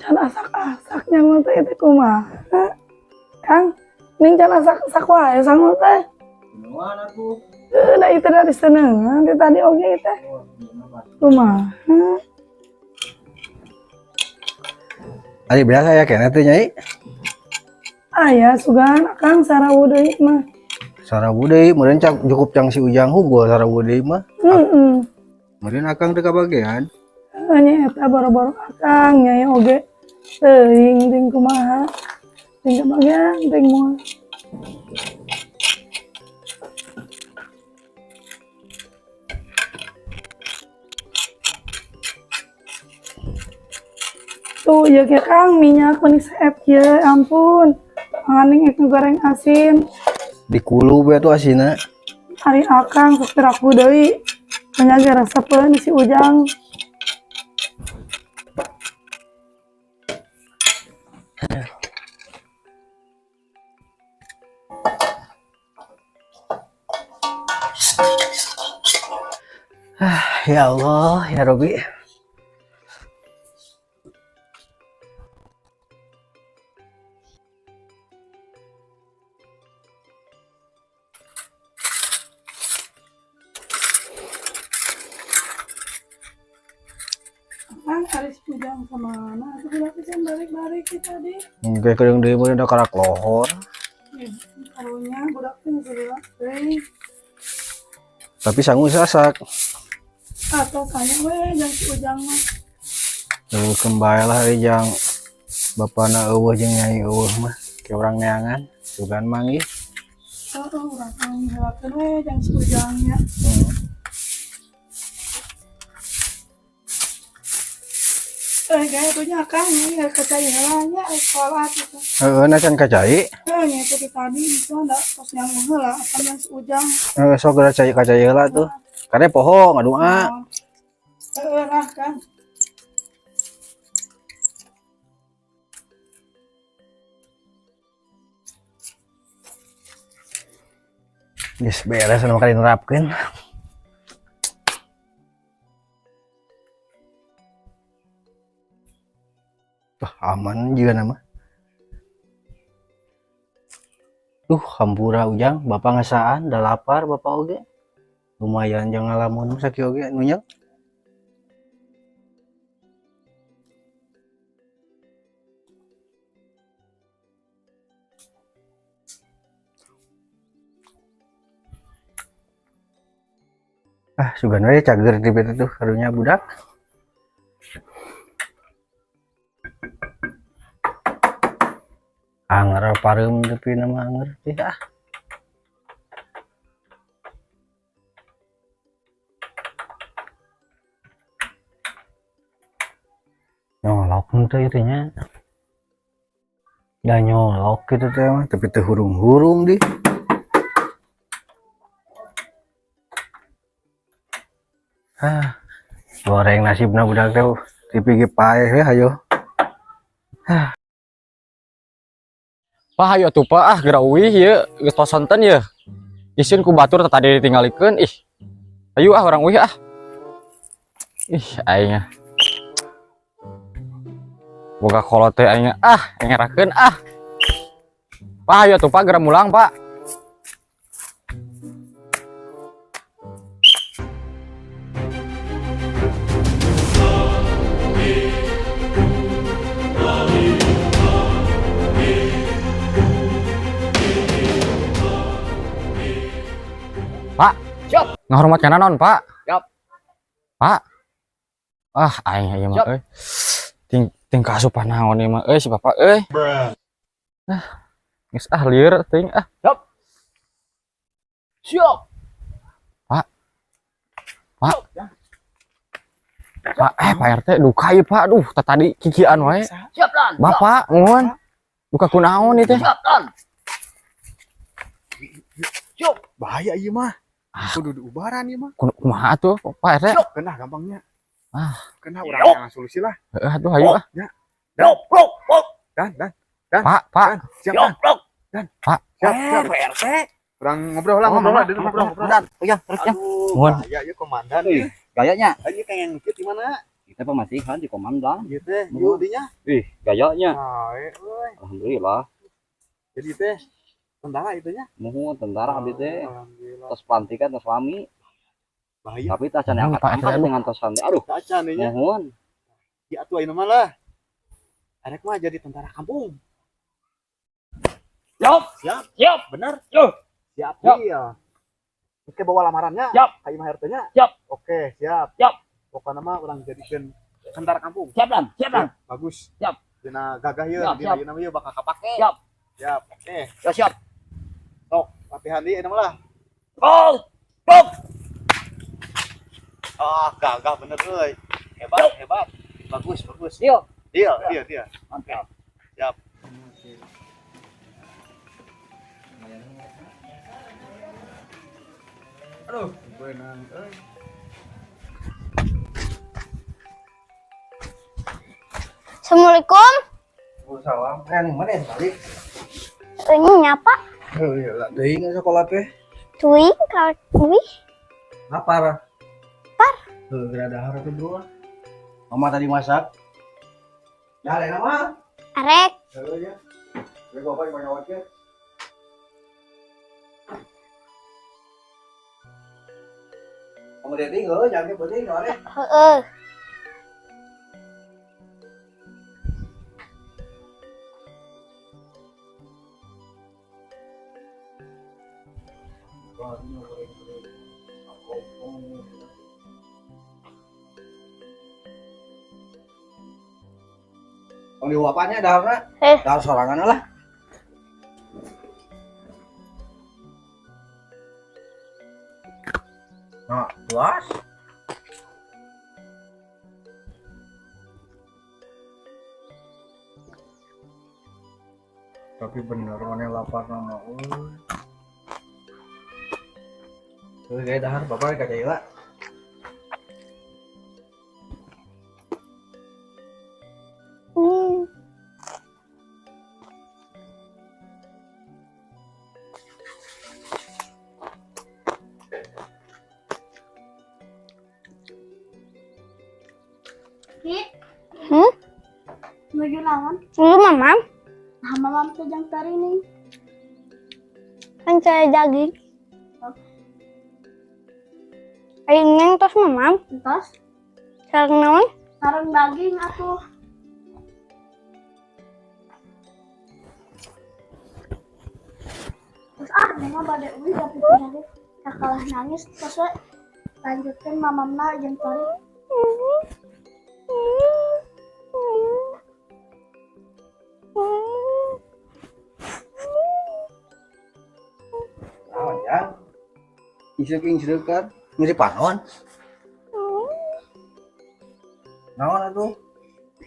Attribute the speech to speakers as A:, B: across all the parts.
A: Can asak-asak nyangu teh itu kumaha? Kang, ning can asak-asak wae sangu teh.
B: Kumaha tuh?
A: Heuh, da itu dari senengan ti tadi oge teh. Kumaha?
B: Ari biasa ya kena teh Nyai.
A: Aya sugan Akang sarawu deui mah.
B: Sarawu deui meureun cukup cang si Ujang hungkul sarawu deui mah.
A: Heeh.
B: Meureun Akang teu kabagean.
A: Nya eta boro-boro Akang Nyai oge teuing ting kumaha. Ting kabagean ting moal. Tuh ya ke Kang minyak manis seep kieu ampun. Manganing ek goreng asin.
B: Dikulu we tuh asinna.
A: Ari Akang sok teu deui. Menyaga resepeun si Ujang.
B: Ya Allah, ya Robi.
A: Akang ari si Ujang kemana? Atuh budak teh balik-balik ki tadi.
B: Engke kedeung deui meureun da karak lohor.
A: Karunya budak teh geus lila deui.
B: Tapi sangu sasak.
A: Atau tanya we jang si Ujang mah.
B: Tuh kembali lah hari jang bapana eueuh jeung nyai eueuh mah ke urang neangan sugan manggih.
A: Heeh, urang heulakeun we jang si Ujangnya. Gaya tuh nya Kang, ini kacai heula nya sekolah gitu.
B: Heeh, na can kacai.
A: Heeh, nya itu tadi itu da tos nyanggung heula apa yang si Ujang.
B: Heeh, sok geura cai kacai heula tuh. Kade poho ngadoa.
A: Heeh lah Kang.
B: Geus beres anu kali nerapkeun. Wah, aman juga nama. Duh, hampura Ujang, bapak ngesaan, dah lapar bapak oge. Lumayan jangan ngalamun sakieu oge nunyel. Ah, sugan we cager di beta tuh karunya budak. Anger pareum tepi nama anger teh ah. Nyolok henteu ieu teh nya. Da nyolok kitu teh mah tapi teu hurung-hurung di. Ah, goreng nasibna budak teh TV ge paeh we hayo. Ah.
C: Pak hayo atuh Pak ah geura uih ieu geus tos sonten ieu. Isin ku batur teh tadi ditinggalikeun ih. Hayu ah urang uih ah. Ih aing ah. Boga kolot teh aing ah, ngerakeun ah. Pak hayo atuh Pak geura mulang Pak. Pak,
D: Siap.
C: Ngahormat kana naon, Pak?
D: Siap.
C: Pak. Ah, aing ieu mah
D: Siap.
C: euy. Ting kaasupan naon ieu mah euy si bapak euy.
D: Bruh.
C: Ah, geus ah lieur teuing ah.
D: Siap. Siap.
C: Pak. Pak.
D: Siap.
C: Pak, Pak RT duka ieu Pak. Duh, tadi kikian wae.
D: Siap, Dan.
C: Bapak, nuhun. Duka kunaon ieu teh?
D: Siap, Dan. Siap.
E: Bahaya ieu mah.
C: Ah.
E: Kudu diubaran ieu mah.
C: Kumaha atuh, Pak RT?
E: Siap. Kena gampangnya.
C: Ah.
E: Kena urang yang solusi lah.
C: Heeh, atuh hayu ah.
E: Ya.
D: Rok, rok, rok.
E: Dan, dan, dan.
C: Pak, Pak.
E: Dan, siap, Dan.
D: Rok, rok.
E: Dan.
C: Pak.
E: Siap, siap.
D: Pak RT.
E: Urang ngobrol lah,
D: Oh,
E: ngobrol lah,
D: mana?
E: dulu ngobrol, ngobrol.
D: Dan, oh ya, terus ya.
E: Aduh,
C: Mohon.
E: bahaya ieu komandan.
D: Gayanya.
E: Ayo kayak yang mikir di mana?
D: Kita pemasihan di komandan.
E: Ieu teh yuk dinya.
D: Ih, gayanya.
E: Nah, euy.
D: Alhamdulillah.
E: Jadi teh tentara itu nya.
D: Muhun tentara abdi teh.
E: Alhamdulillah.
D: Tos pelantikan tos lami.
E: Bahaya.
D: Tapi tas can angkat
C: Pak,
D: angkat
C: aduh.
D: dengan tosan teh. Aduh,
E: Acan nya.
D: muhun.
E: Ya atuh ayeuna mah lah. Arek mah jadi tentara kampung.
D: Siap.
E: Siap.
D: Siap.
E: Benar?
D: Yo.
E: Siap.
D: Siap.
E: Iya. Oke, bawa lamarannya.
D: Siap.
E: Ka imah RT-nya.
D: Siap.
E: Oke, siap.
D: Siap.
E: Pokoknya mah urang jadikeun tentara kampung.
D: Siap dan, siap dan.
E: Bagus.
D: Siap.
E: Dina gagah ieu,
D: Siap,
E: dina
D: siap.
E: ieu nama ieu bakal kapake.
D: Siap.
E: Siap. Oke.
D: Ya siap.
E: Sok, latihan deui ayeuna mah lah.
D: Oh, stop.
E: Ah, gagah bener euy. Hebat, hebat. Bagus, bagus.
D: Iya.
E: Iya, iya, iya.
D: Mantap.
E: Siap. Aduh, benang euy.
F: Assalamualaikum.
B: Waalaikumsalam. Eh, mana yang balik?
F: Ini nyapa?
B: Oh iya lah, deui nggak sekolah teh?
F: Cuy, kalau cuy.
B: Lapar. Lapar. Tuh, geura dahar atuh bro. Mama tadi masak. Ya, lain mah.
F: Arek.
B: Heuh ya. Gue bapak yang banyak ke. Kamu dia tinggal, jangan penting soalnya.
F: Heeh.
B: Tong dihuapannya daharna.
F: Eh.
B: Dahar sorangan lah. Nah, puas. Tapi bener mana lapar nama euy. Tuh gaya dahar bapak kaca.
F: Hmm?
G: Nuju naon?
F: Lu mamam?
G: Nah, mamam teh jang tari nih.
F: Kan saya daging.
G: Oh.
F: Ayo neng tos mamam.
G: Entos,
F: Sareng naon?
G: sareng daging atuh. Terus ah, mama bade uih tapi tadi kalah nangis terus we lanjutkeun mamamna jeung tari.
B: Naon ya? Isuk-isuk kan ngiri panon. Naon atuh?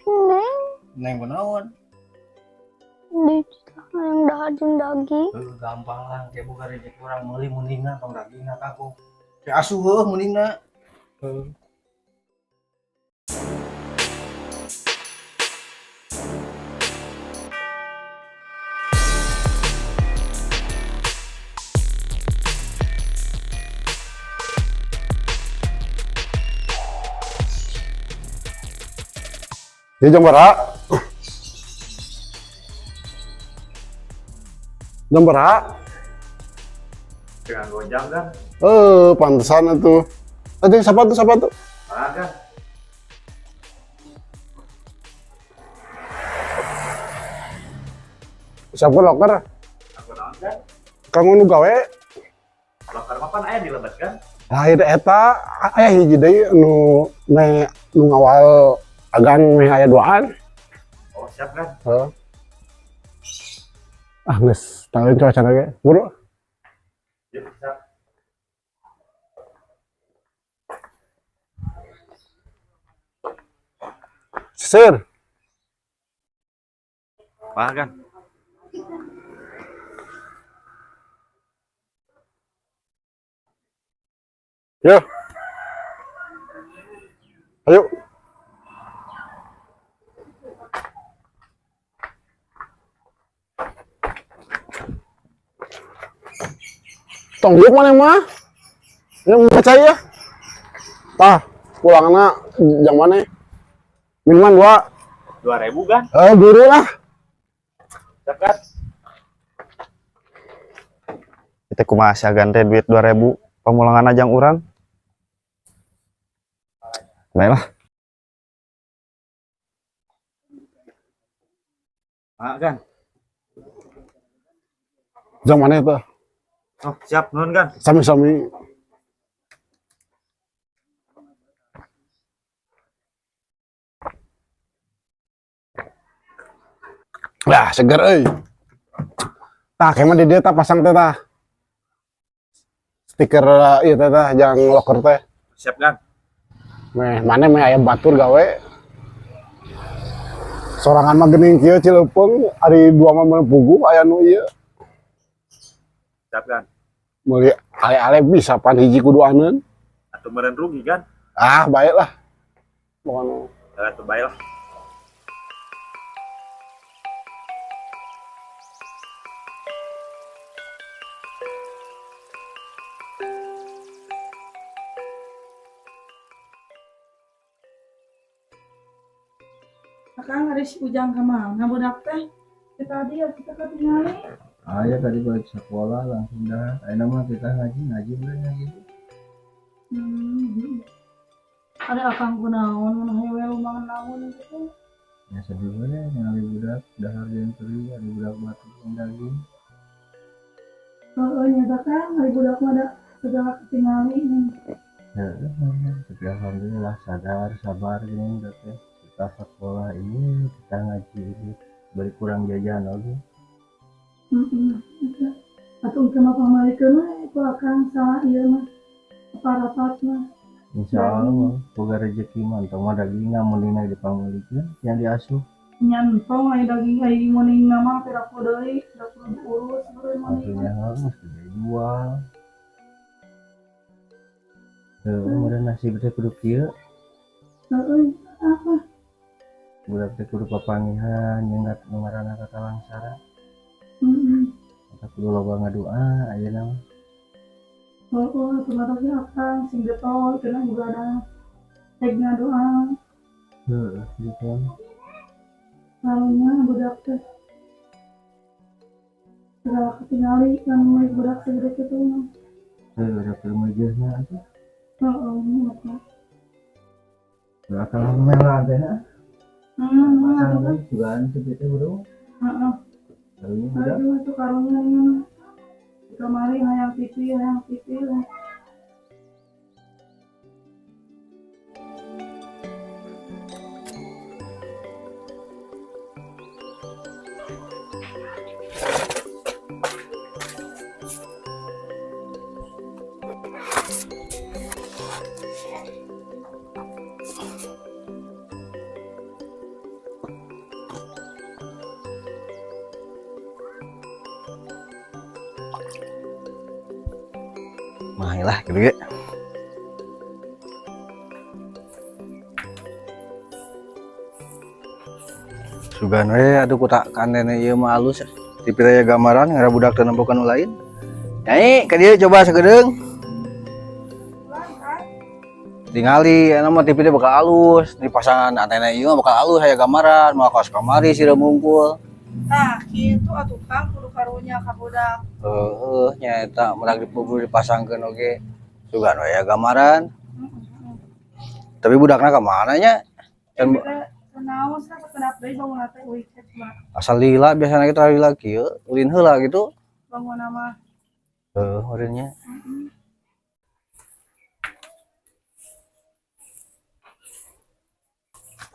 F: Neng,
B: Neng kunaon?
F: di yang dahar jeung daging.
B: Heuh, gampang lah, kayak buka rezeki urang meuli mundingna tong dagingna kaku. Kayak asuh heuh mundingna. Heuh.
H: Ya jam berapa? Jam berapa?
E: Dengan gojang kan?
H: Eh, pantesan itu. Tadi siapa tuh? Siapa tuh?
E: Ah, kan.
H: Siapa loker?
E: Aku naon kan?
H: Kang nu gawe?
E: Loker mah pan aya di lebet kan?
H: Lahir eta aya hiji deui nu me nu ngawal agan meh aya duaan.
E: Oh, siap kan?
H: Heeh. Ah, geus tahu cuaca ge. Buru.
E: Yuk, siap.
H: Sisir.
E: Wah, kan.
H: Yo. Ayo. Tong mana mah? Yang percaya? Tah, pulangna jam mana? Minuman 2.
E: 2000 kan?
H: Guru lah.
E: Siap kan?
I: Kita kumaha sia Gan teh duit 2000 pamulangan ajang urang. Baiklah.
E: Ah, Gan.
H: Jang mana itu?
E: Oh, siap nuhun Gan.
H: Sami-sami. Lah, seger euy. Tah, kemah di dieu tah pasang teh tah. Stiker ieu teh tah jang loker teh.
E: Siap Gan.
H: Meh, mana meh aya batur gawe. Sorangan mah geuning kieu Cileupeng, ari dua mah meun puguh aya nu ieu.
E: Siap Gan.
H: Meuli ale-ale bisa pan hiji kudu aneun.
E: Atuh meureun rugi Gan.
H: Ah, baiklah. Pokona.
E: Atuh bae lah.
A: Akang ari si Ujang ka mana budak teh? Kita tadi ya kita katingali.
B: Aya tadi balik sekolah langsung dah. Ayeuna mah kita ngaji, ngaji boleh ngaji.
A: Ada akang kunaon mun hewe lumangan naon gitu.
B: Ya sedih boleh ningali budak dahar jeung teri ari budak batu jeung daging.
A: Heeh nya Kang, ari budak mah da segala ketingali nih.
B: Heeh, tapi alhamdulillah sadar sabar gini budak teh. Kita sekolah ini, kita ngaji ini, bari kurang jajan oge.
A: Atuh engke mah pamalikeun we ku akang salah ieu mah. Parapat mah.
B: Insya Allah, boga rezeki mah entong mah dagingna meuningna dipamalikeun yang diasuh.
A: Nya entong aya daging aya meuningna mah piraku deui, da kudu diurus beureum meuningna.
B: Maksudnya harus dijual. Heuh, meureun nasib teh kudu kieu.
A: Heeh, apa?
B: Budak teh kudu papangihan jeung nu ngaranna kakalangsara. Eta kudu loba ngadoa ayeuna mah.
A: Heeh, atuh mah teh akang sing getol cenah juga ada rek ngadoa.
B: Heeh, gitu.
A: Lalunya budak teh segala ketingali kan mulai budak segede kitu mah.
B: Heuh, udah keur meujeuhna atuh.
A: Heeh, mah.
B: Udah akang melah teh na.
A: Atuh
B: kan sugan teh teh bro.
A: Heeh.
B: Karunya budak.
A: Aduh, atuh karunya ieu mah. Kamari hayang TV, hayang TV.
B: Mahilah gitu ge. Sugan we aduh ku tak kandene ieu mah alus. TV aya gambaran ngara budak teu nempokan nu lain. Nyai ka dieu coba sagedeung. Tingali aya mah TV teh bakal alus, di pasangan antena ieu mah bakal alus aya gambaran, moal kaos kamari sireum mungkul.
A: Tah kitu atuh Kang kudu karunya ka budak.
B: Heeh, nya eta merak dipupur dipasangkeun oge. Sugan we aya gambaran. Tapi budakna ka mana nya? Kan
A: Kunaon sih sakedap deui bangunna teh euy teh cuma.
B: Asal lila biasana kita lila kieu, ulin heula gitu.
A: Bangunna mah.
B: Heuh, meureun nya.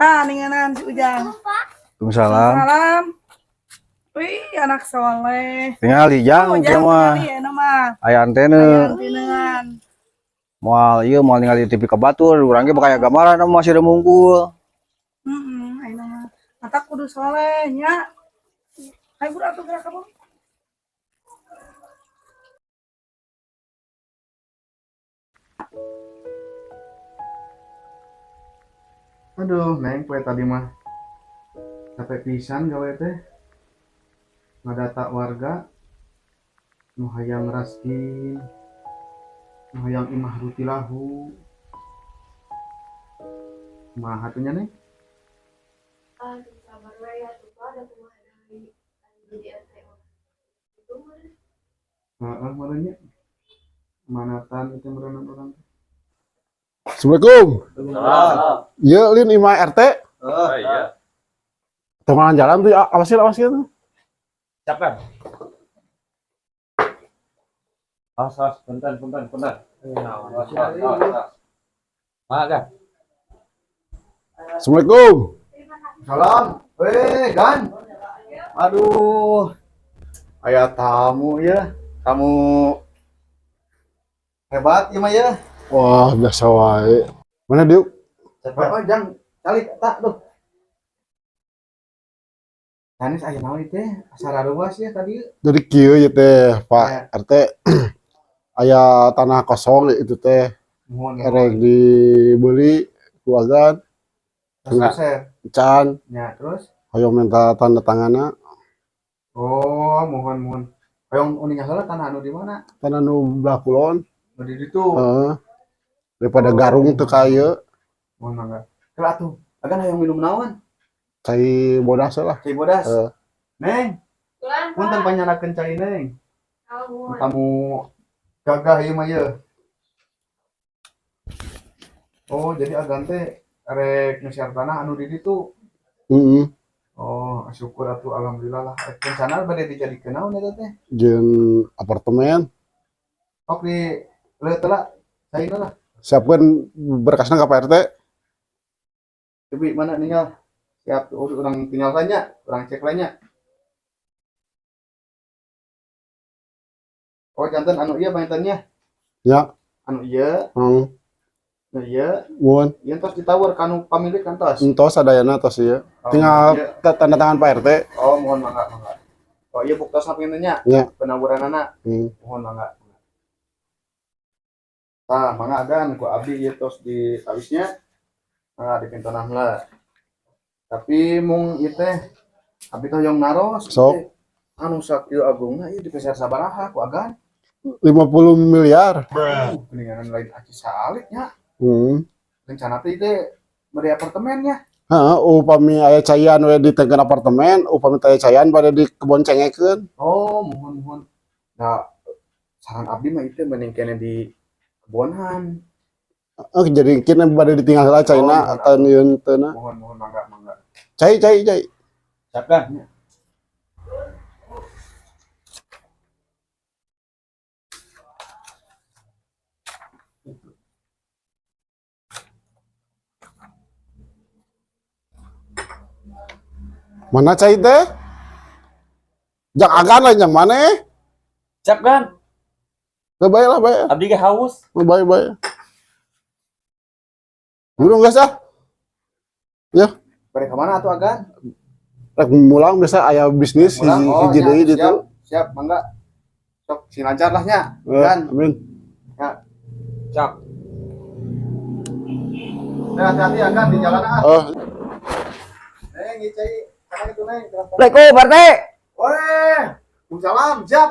A: Tah ninganan si Ujang.
B: Waalaikumsalam.
A: Salam. Wih, anak soleh.
B: Tingali jang
A: Oh,
B: kieu mah.
A: tingali euna mah.
B: Aya antena.
A: Aya antenean.
B: Moal ieu moal ningali TV ka batur, urang ge bakal aya gambaran mah masih mungkul.
A: Heeh, ayeuna mah. Mata kudu soleh nya. Hayu budak atuh gerak kamu.
E: Aduh, Neng, poe tadi mah capek pisan gawe teh. Ngadata warga nu hayang raskin, nu hayang imah rutilahu. Kumaha atuh nya, Neng?
J: Ah, sabar we ya tuh ada kumaha deui. Jadi RT mah. Itu mah.
E: Heeh, meureun nya. Manatan itu meureun urang.
H: Assalamualaikum. Iya, Lin Ima RT.
B: Oh iya.
H: Tengah jalan tuh, awasin awasin.
B: Siap kan? Awas, awas, punten, punten, punten. Awas, awas, awas, awas. Mana kan?
H: Assalamualaikum.
E: Salam. Eh, Gan. Aduh. Aya tamu ya. Tamu hebat ieu mah ya.
H: Wah, biasa wae. Mana diuk?
E: Oh, jang calik tak duh. Sanes aya naon ieu teh? Asa raruas ya tadi.
H: Jadi kieu ieu teh, Pak RT. Aya tanah kosong itu teh
E: Mohon
H: erek dibeli ku Agan.
E: Terus saya.
H: Can
E: Ya, terus.
H: hoyong minta tanda tanganna.
E: Oh, mohon mohon. Hoyong uninga heula tanah anu di mana?
H: Tanah nu belah kulon.
E: Nu di ditu.
H: Heeh. Daripada garung teu ka ieu.
E: Mohon mangga. Kela atuh. Agan hoyong minum naon?
H: Cai bodas lah.
E: Cai bodas.
H: Heeh.
E: Neng,
J: Bulan,
E: punten
J: Pak.
E: panyanakeun cai Neng.
J: Oh,
E: Tamu gagah ieu mah ieu. Oh, jadi agan teh rek nge-share tanah anu di ditu.
H: Heeh.
E: Oh, syukur atuh alhamdulillah lah. Rek rencana bade dijadikeun naon eta teh?
H: Jeung apartemen.
E: Sok di leuet lah. Caina lah.
H: Siapkeun berkasna ka Pak RT.
E: Tapi mana ninggal? Siap, urang tinggal tanya, urang cek lainnya. Oh, jantan anu ieu pangintennya.
H: Ya.
E: Anu ieu,
H: Heeh.
E: anu ieu,
H: Mun
E: ieu tos ditawar ka nu pamilik kan tos.
H: entos sadayana tos ieu.
E: Oh,
H: Tinggal
E: iya.
H: tanda tangan Pak RT.
E: Oh, mohon mangga, mangga. Oh, iya buktosna pangintennya.
H: Ya.
E: Penawuranana. Mohon mangga. Tah, mangga agan ku abdi ieu tos di awisnya. Mangga di pintonan heula. Tapi mung ieu teh abdi teh hoyong naros.
H: Sok.
E: Anu sakieu agungna ieu dipeser sabaraha ku agan?
H: 50 miliar.
E: Geuningan lain aci saalit nya. Rencana teh teh beri apartemennya.
H: Heeh, upami aya caian we ditengkeun apartemen, upami teu aya caian bade di kebon cengekeun.
E: Oh, mohon mohon. Nah, saran abdi mah itu mending kene di kebonan.
H: Eh, jadi kini bade ditinggal heula caina
E: Oh,
H: atau nyieun teu na.
E: Mohon mohon mangga mangga.
H: Cai cai cai.
B: Siap kan?
H: Mana cai teh? Jang agan lah jang mana?
D: Siap kan?
H: Lah bae lah bae.
D: Abdi ge haus.
H: Lah bae bae. Burung geus ah. Ya.
E: Bari ka mana atuh agan?
H: Rek mulang biasa aya bisnis
E: Mulang,
H: hiji
E: oh,
H: hiji
E: ya,
H: deui
E: siap,
H: ditu.
E: Siap, mangga. Sok sing lancar lah nya.
H: Eh,
E: Gan.
H: amin.
E: Ya.
D: Siap.
E: Nah, hati-hati agan di jalan ah.
H: Oh.
E: Neng, ieu cai. Kana itu neng.
D: Assalamualaikum, Pak RT.
E: Weh, salam, siap.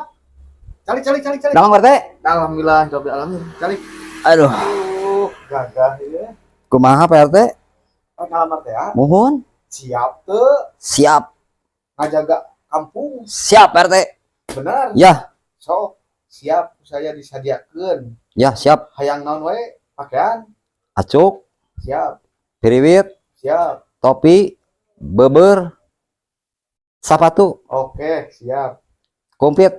E: Calik calik calik calik.
D: Damang, Pak RT.
E: Alhamdulillah, rabbil alamin. Calik.
D: Aduh.
E: Gagah ieu.
D: Kumaha Pak RT?
E: Oh, ngalamar teh ya.
D: Mohon.
E: Siap teu.
D: Siap.
E: Ngajaga kampung.
D: Siap, Pak RT.
E: Benar.
D: Ya.
E: Sok, siap saya disadiakeun.
D: Ya, siap.
E: Hayang naon wae pakaian.
D: Acuk.
E: Siap.
D: Piriwit.
E: Siap.
D: Topi, beber, sepatu.
E: Oke, siap.
D: Komplit.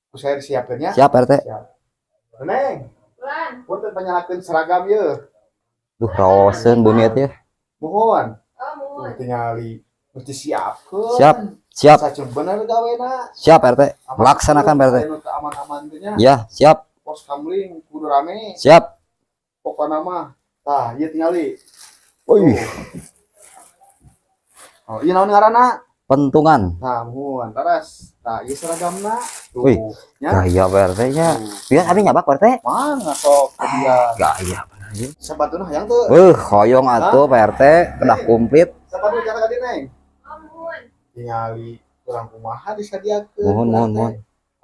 E: Ku saya disiapkeun ya.
D: Siap, RT.
E: Siap. Neng.
J: Bulan.
E: Punten panyalakeun seragam ieu.
D: Duh, raoseun bumi teh.
E: Mohon.
J: Oh, mohon.
E: Tingali mesti siapkeun.
D: Siap, siap.
E: Sacem bener gawena.
D: Siap, RT. Laksanakan, Pak RT.
E: Anu teu aman-aman teh nya.
D: Ya, siap.
E: Pos kamling kudu rame.
D: Siap.
E: Pokona mah. Tah, ieu tingali.
D: Wih.
E: Oh, ieu naon ngaranna?
D: Pentungan.
E: Tah, muhun, taras. Tah, ieu seragamna. Tuh.
D: Wih,
E: nya.
D: Gaya Pak RT nya. Biar abi nyabak Pak RT.
E: Mangga sok ke dia.
D: Gaya bener ieu.
E: Sepatuna hayang teu?
D: Weuh, hoyong atuh Pak RT, kedah komplit.
E: Sepatu cara ka dieu, Neng.
J: Oh, muhun.
E: Tingali kurang kumaha disadiakeun.
D: Muhun, muhun, muhun.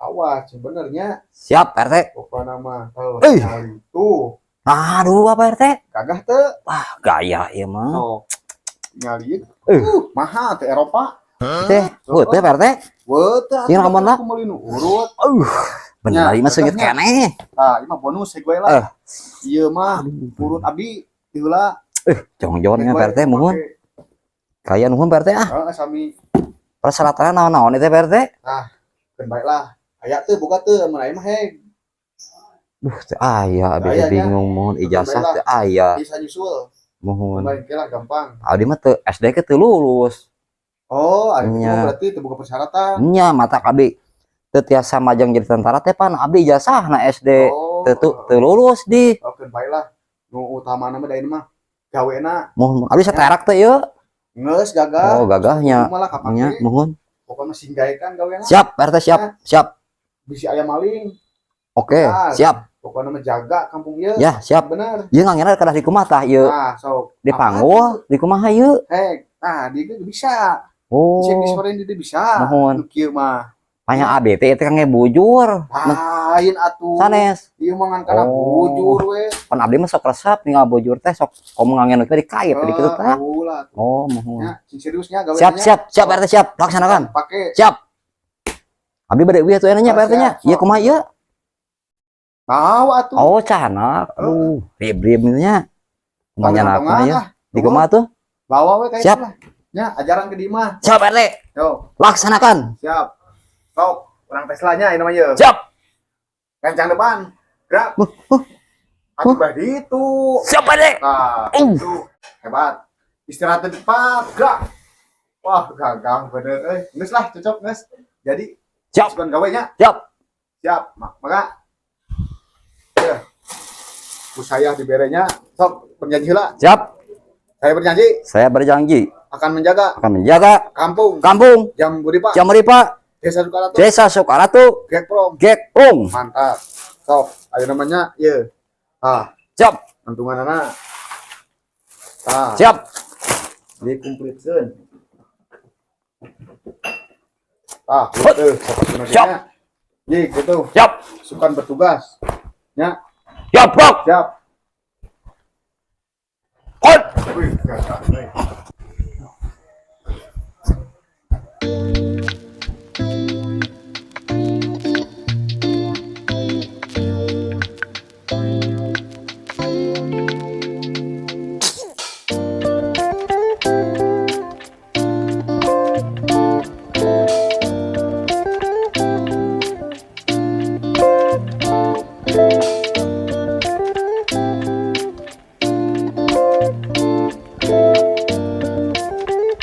E: Awas, sebenarnya.
D: Siap, Pak RT.
E: Pokona mah tuh,
D: Eh.
E: tingali. Tuh.
D: Aduh, Pak RT.
E: Gagah teu?
D: Wah, gaya ieu mah.
E: Sok. Tinggal ieu.
D: Eh.
E: Mahal teh Eropa.
D: Teh, heuh teh Pak RT.
E: Weuh teh.
D: Ieu lamun
E: Aku meuli nu urut.
D: Bener
E: Ya,
D: ieu mah seungit
E: tetehnya.
D: keneh.
E: Ah, ieu mah bonus gue lah.
D: Eh.
E: Ieu mah urut abdi ti heula.
D: Jongjon nya Pak RT muhun. Kaya nuhun Pak RT ah.
E: Heeh, sami.
D: Persyaratan naon-naon itu Pak RT?
E: Keun bae lah. Aya teu boga teu mun aya mah heg.
D: Duh, teu aya abdi
E: Aya,
D: teh
E: nya.
D: bingung muhun ijazah
E: Bae lah.
D: teu aya.
E: Bisa nyusul.
D: Muhun.
E: Bae lah gampang.
D: Abdi mah teu SD ke teu lulus.
E: Oh, ari kitu
D: Nya.
E: mah berarti teu boga persyaratan.
D: Nya mata abdi teu tiasa majang jadi tentara teh pan abdi ijazahna SD
E: Oh.
D: teu teu lulus di.
E: Oh, keun bae lah. Nu utamana mah da ieu mah gawena
D: Muhun abdi saterak teh ieu.
E: Geus gagah.
D: Oh, gagahnya.
E: Malah kapake.
D: Nya muhun.
E: Pokoknya singgaekan gawena.
D: Siap Pak RT siap. Siap.
E: Bisi aya maling.
D: Oke,
E: Ah.
D: siap.
E: Pokoknya mah jaga kampung ieu.
D: Ya, siap.
E: Bener.
D: Ieu ngangena kedah di kumaha tah ieu?
E: Nah, sok.
D: Dipanggul, di kumaha ieu?
E: Hek. Nah, dia ge bisa.
D: Oh.
E: Bisa disorein di bisa.
D: Muhun.
E: Nu kieu mah.
D: Panya AB teh itu kangge bujur. Nah,
E: Lain atuh.
D: sanes.
E: Ieu mah ngan kana
D: Oh.
E: bujur we.
D: Pan abdi mah sok resep tinggal bujur teh sok komo ngangen teh dikait di kitu tah.
E: Ulah.
D: Oh, muhun.
E: Ya, sing seriusnya gawe.
D: Siap, siap, siap RT siap. Laksanakan.
E: Pake.
D: Siap. Abdi bade uih atuh nya Pak RT nya.
E: Siap,
D: Ieu
E: sok.
D: kumaha ieu?
E: Tahu atuh.
D: Oh, canak. Aduh, rib-rib nya. Kumaha nyanakna ya? Di kumaha tuh?
E: Bawa we kayak
D: Siap.
E: lah. Ya, ajaran ke Dima.
D: Siap RT.
E: Yo,
D: Laksanakan.
E: siap. Sok, orang Tesla nya ini namanya.
D: Siap.
E: Kencang depan. Gerak. Atuh bah ditu.
D: Siap RT.
E: Nah, itu hebat. Istirahat di depan, gerak. Wah, gagal bener euy. Geus lah, cocok geus. Jadi,
D: Siap.
E: Sugan gawe nya.
D: Siap.
E: Siap. Maka ya. Ku saya diberenya sok berjanji heula.
D: Siap.
E: Saya berjanji
D: Saya berjanji
E: akan menjaga
D: akan menjaga
E: kampung
D: kampung
E: Jamburipa,
D: Jamripa,
E: Desa Sukaratu,
D: Desa Sukaratu,
E: Gekprong.
D: Gekprong.
E: Mantap. Sok, ayo namanya ye. Ah,
D: Siap.
E: untungan anak. Ah,
D: Siap.
E: dikumplitkeun. Ah,
D: Hut.
E: gitu, sok
D: Siap.
E: Ji, gitu.
D: Siap.
E: Sukan bertugas. Ya,
D: Siap, Bro.
E: siap.
D: Hut.
E: Wih, gagah, wih.